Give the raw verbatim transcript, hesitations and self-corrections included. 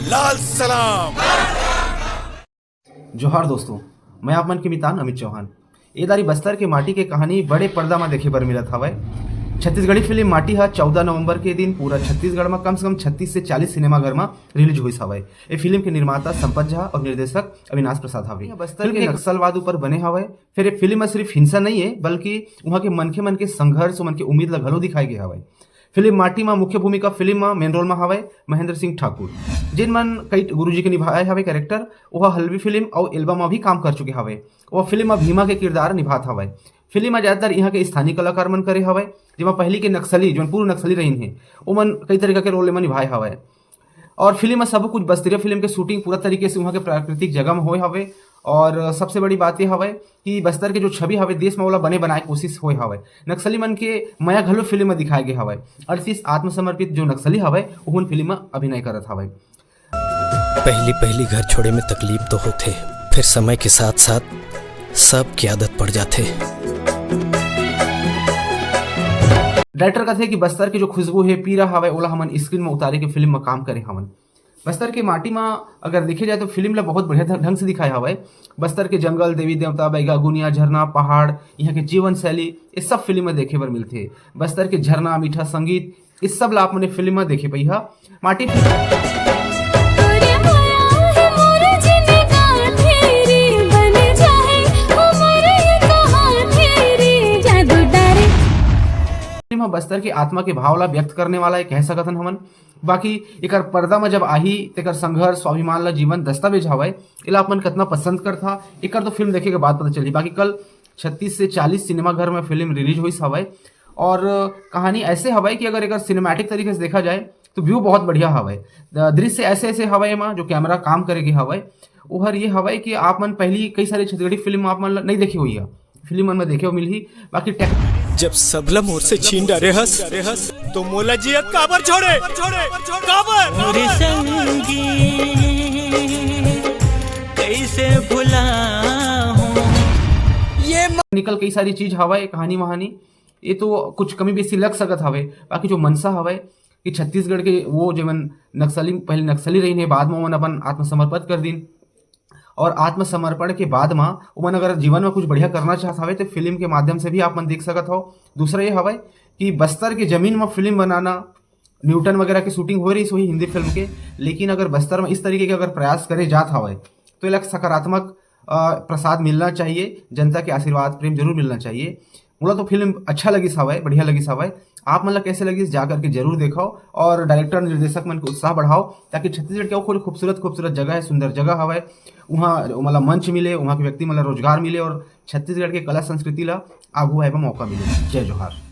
लाल सलाम। जोहार दोस्तों, मैं आप मन के मितान अमित चौहान। ए दारी बस्तर के माटी के कहानी बड़े पर्दा म देखे बर मिलत हवय। छत्तीसगढ़ी फिल्म माटी ह चौदह नवंबर के दिन पूरा छत्तीसगढ़ म कम से कम छत्तीस से चालीस सिनेमाघर म रिलीज होइस हवय। ए फिल्म के निर्माता संपत झा और निर्देशक अविनाश प्रसाद हवे। बस्तर फिल्म के के नक्सलवाद ऊपर बने हवय। फिर ए फिल्म म सिर्फ हिंसा नहीं है, बल्कि उहाँ के मनखे मन के संघर्ष, उमन के उम्मीद ला घलो दिखाए गे हवय। फिल्म माटी म मुख्य भूमिका फिल्म म मेन रोल म हवय महेंद्र सिंह ठाकुर। जिन मन कई गुरुजी के निभाए हवय कैरेक्टर, ओह हल्बी फिल्म अउ एल्बम म भी काम कर चुके हवय। ओह फिल्म म भीमा के किरदार निभात हवय। फिल्म म ज्यादातर इहाँ के स्थानीय कलाकार मन करे हवय, जेमा पहिली के नक्सली, जोन पूर्व नक्सली रहिन हे, ओमन कई तरीका के रोल एमा निभाए हवय। और फिल्म म सब कुछ बस्तिया फिल्म के शूटिंग पूरा तरीके से उहाँ के प्राकृतिक जगह म होए हवय। और सबसे बड़ी बात ये हवय कि बस्तर के जो छवि हवय देश म ओला बने बनाए कोशिश होए हवय। नक्सली मन के मया घलो फिल्म म दिखाए गे हवय। अड़तीस आत्मसमर्पित जो नक्सली हवय, ओहन फिल्म म अभिनय करत हवय। पहली पहली घर छोड़े में तकलीफ तो होथे, फिर समय के साथ साथ सब की आदत पड़ जाथे। डायरेक्टर कथे कि बस्तर के जो खुशबू हे, पीरा हवय, ओला हमन स्क्रीन म उतारे के फिल्म म काम करे हवन। बस्तर के माटी म अगर देखे जाए तो फिल्म ला बहुत बढ़िया ढंग से दिखाए हवय। बस्तर के जंगल, देवी देवता, बैगा गुनिया, झरना, पहाड़, यहाँ के जीवन शैली, ये सब फिल्म म देखे बर मिलथे। बस्तर के झरना, मीठा संगीत, इस सब ला आप मने फिल्म म देखे पइहा। माटी फिल्म ह बस्तर के आत्मा के भाव ला व्यक्त करने वाला हे, कह सकत हन हमन। बाकी एकर पर्दा म जब आही, तेकर संघर्ष, स्वाभिमान ला जीवन दस्तावेज हवय। एला आप मन कतना पसंद करथा, एकर तो फिल्म देखे के बाद पता चलही। बाकी कल छत्तीस से चालीस सिनेमाघर में फिल्म रिलीज होइस हवय और कहानी ऐसे हवय कि अगर एकर सिनेमैटिक तरीके से देखा जाए तो व्यू बहुत बढ़िया हवय। दृश्य ऐसे ऐसे हवय एमा जो कैमरा काम करे के हवय, ओहर ये हवय कि आप मन पहली कई सारे छत्तीसगढ़ी फिल्म आप मन ला नइ देखे होइहा, फिल्म मन में देखे मिलही। बाकी टेक जब सबला मोर से छीन डारे हस, तो मोला जिया काबर छोड़े? काबर? मोरे संगी कैसे भुलाहूं? ये म- निकल कई सारी चीज हवय, कहानी वहानी, ये तो कुछ कमी बेसी लग सकत हवय। बाकी जो मनसा हवय कि छत्तीसगढ़ के वो जेमन नक्सली, पहले नक्सली रहिन हे, बाद में ओमन अपन आत्मसमर्पित कर दिन, और आत्मसमर्पण के बाद म ओमन अगर जीवन में कुछ बढ़िया करना चाहत हवे तो फिल्म के माध्यम से भी आप मन देख सकत हो। दूसरा ये हवय कि बस्तर के जमीन में फिल्म बनाना, न्यूटन वगैरह की शूटिंग हो रही वही हिंदी फिल्म के, लेकिन अगर बस्तर में इस तरीके के अगर प्रयास करे जात हवय तो एला सकारात्मक अ, प्रसाद मिलना चाहिए, जनता के आशीर्वाद प्रेम जरूर मिलना चाहिए। मोला तो फिल्म अच्छा लगिस हवय, बढ़िया लगिस हवय। आप मन ला कैसे लगिस जा करके जरूर देखो और डायरेक्टर निर्देशक मन के उत्साह बढ़ाओ, ताकि छत्तीसगढ़ के अउ कुछ खूबसूरत खूबसूरत जगह है, सुंदर जगह हवय, वहाँ मतलब मंच मिले, वहाँ के व्यक्ति मन ला रोजगार मिले और छत्तीसगढ़ के कला संस्कृति ला आगू आए बर मौका मिले। जय जोहार।